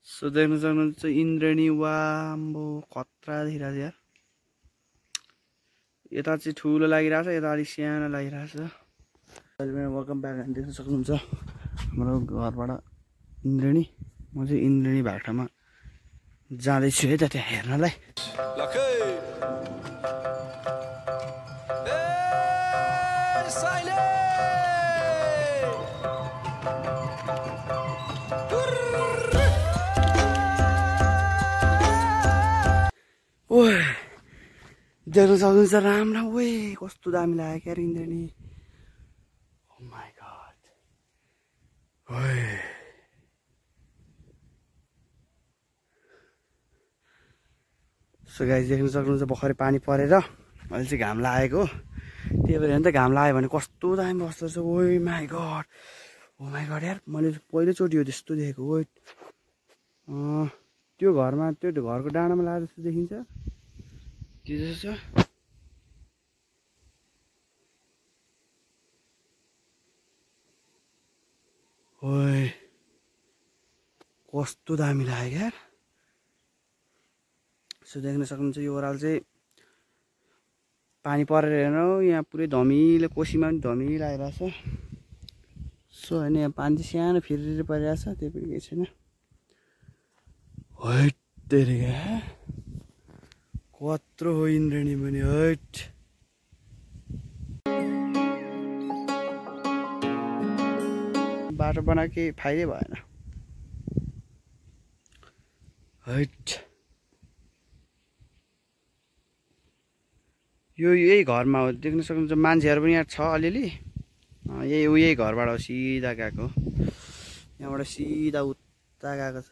So देख्न सक्नुहुन्छ इन्द्रेणी वाम्बो खतरा देखिरहेछ यार। यता चाहिँ ठुलो लागिरहेछ, यता अलिक सानो लागिरहेछ। वेलकम ब्याक देख्न सक्नुहुन्छ हाम्रो घरबाट इन्द्रेणी। म चाहिँ इन्द्रेणी भएको ठाउँमा जाँदैछु है त त्यहाँ हेर्नलाई। देख्न सक्नुहुन्छ राम्रो वे कस्तो दामी लाग्यो क्या इन्द्रेणी। Oh my god. So guys देख्न सक्नुहुन्छ भर्खरै पानी परेर अहिले चाहिँ घाम लागेको। त्यही भएर त घाम लाग्यो भने कस्तो दामी बस्दो रहेछ। ओ माय गॉड यार, मैले पहिलोचोटि हो त्यस्तो देखेको। ओ त्यो घरमा त्यो घरको डाँडामा लागे जस्तो देखिन्छ। के जस्तो छ ओए कस्तो दामी लाग्यो यार। सो देख्न सक्नुहुन्छ यो ओह्रालो चाहिँ पानी परेर हेर्नु यहाँ पुरै धमिलो, कोसीमा पनि धमिलो आइरहेछ। सो होइन यहाँ पानी चाहिँ सानो फेरि परिरहेछ, त्यही पनि केही छैन। हैट तेरिका कत्रो हो इन्द्रेणी पनि। हैट बाटो बनाएको केही फाइदै भएन। हैट यो यही घरमा हो देख्न सक्नुहुन्छ। मान्छेहरू पनि यहाँ छ अलिअलि। यही घरबाट हो सिधा गएको। यहाँबाट सिधा उता गएको छ।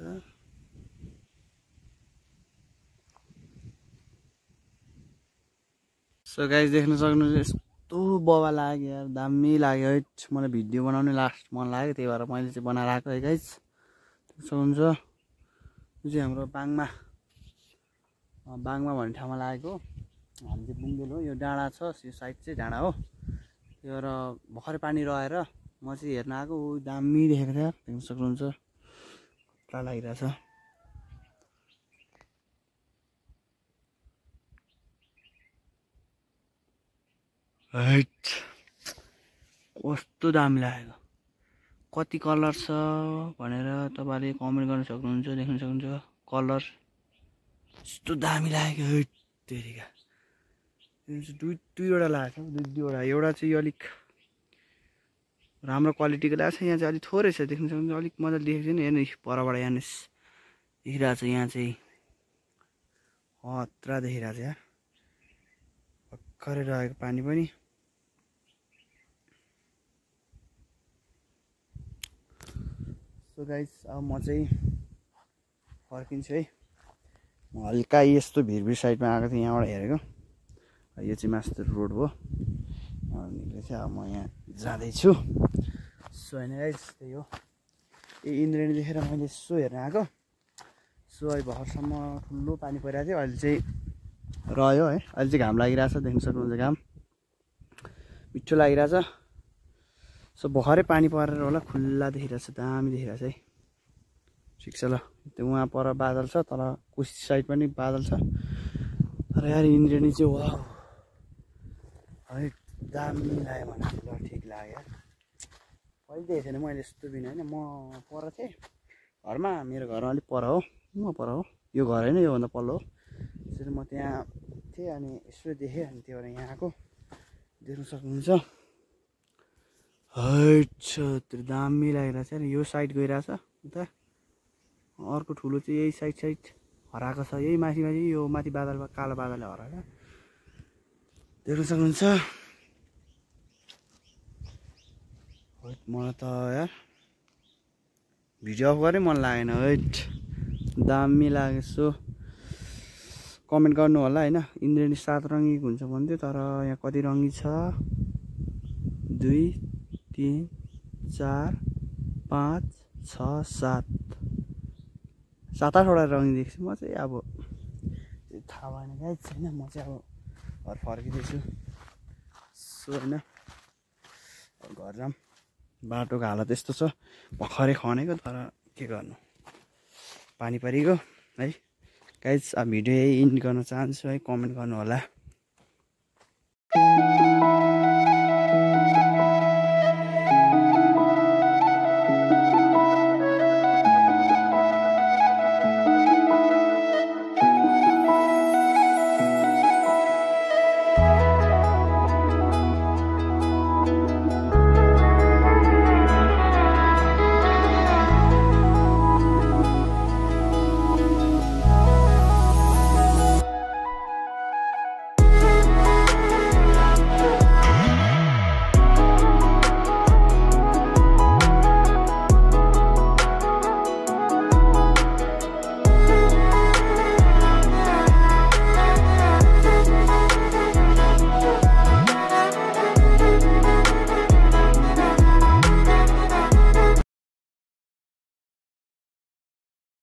सो गाइस देख्न सक्नुहुन्छ यस्तो बबा लाग्यो यार, दामी लाग्यो। है मलाई भिडियो बनाउने लास्ट मन लाग्यो, त्यही भएर मैले चाहिँ बनाएर आएको है गाइस। देख्न सक्नुहुन्छ यो चाहिँ हाम्रो बाङमा भन्ने ठाउँमा लागेको। हामी चाहिँ बुङ्गेल हो, यो डाँडा छ, यो साइड चाहिँ डाँडा हो। त्यो भएर भर्खरै पानी रहेर म चाहिँ हेर्न आएको। दामी देखेको थियो यार, देख्न सक्नुहुन्छ पुरा लागिरहेछ। हैट कस्तो दामी लागेको। कति कलर छ भनेर तपाईँले कमेन्ट गर्न सक्नुहुन्छ। देख्न सक्नुहुन्छ कलर यस्तो दामी लाग्यो। हैट तेरिका दुईवटा लागेको छ, दुईवटा। एउटा चाहिँ अलिक राम्रो क्वालिटीको लागेको छ, यहाँ चाहिँ अलिक थोरै छ। देख्न सक्नुहुन्छ अलिक मजाले देखेको छैन। हेर्नु परबाट यहाँ देखिरहेको छ, यहाँ चाहिँ खतरा देखिरहेको छ यार, भर्खरै रहेको पानी पनि। सो गाइस अब म चाहिँ फर्किन्छु है। म हल्का यस्तो भिरभिर साइडमा आएको थिएँ, यहाँबाट हेरेको। यो चाहिँ मास्टर रोड हो, निक्लेर चाहिँ अब म यहाँ जाँदैछु। सो होइन गाइस त्यही हो, यही इन्द्रेणी देखेर मैले यसो हेर्न आएको। सो अहिले भर्खरसम्म ठुलो पानी परिरहेको थियो, अहिले चाहिँ रह्यो है। अहिले चाहिँ घाम लागिरहेछ, देख्न सक्नुहुन्छ घाम मिठो लागिरहेछ। सो भर्खरै पानी परेर होला खुल्ला देखिरहेछ, दामी देखिरहेछ है। ठिक छ ल, त्यो उहाँ पर बादल छ, तल कोशी साइड पनि बादल छ। तर यार इन्द्रेणी चाहिँ वाह है दामी लाग्यो भने ल ठिक लाग्यो यार। कहिले देखेको थिएन मैले यस्तो बिना होइन। म पर थिएँ घरमा, मेरो घरमा अलिक पर हो, म पर हो, यो घर होइन योभन्दा पल्लो हो। त्यसरी म त्यहाँ थिएँ अनि यसो देखेँ, अनि त्यो भएर यहाँ आएको। देख्न सक्नुहुन्छ हैट त्यो दामी लागिरहेछ यार। यो साइड गइरहेछ उता, अर्को ठुलो चाहिँ यही साइड हराएको छ। यही माथि यो माथि बादलमा कालो बादलले हराएको देख्न सक्नुहुन्छ। मलाई त यार भिडियो अफ गरेँ मन लागेन। हैट दामी लाग्यो। सो कमेन्ट गर्नु होला होइन। इन्द्रेणी 7 रङ्गीको हुन्छ भन्थ्यो, तर यहाँ कति रङ्गी छ 2 3 4 5 6 7 7-8वटा रङ्गी देख्छु। म चाहिँ अब थाहा भएन गाइस छैन। म चाहिँ अब घर फर्किँदैछु। सो होइन घर जाऊँ, बाटोको हालत यस्तो छ, भर्खरै खनेको, तर के गर्नु। पानी परेको है गाइज। अब भिडियो यही इन्ड गर्न चाहन्छु है, कमेन्ट गर्नु होला।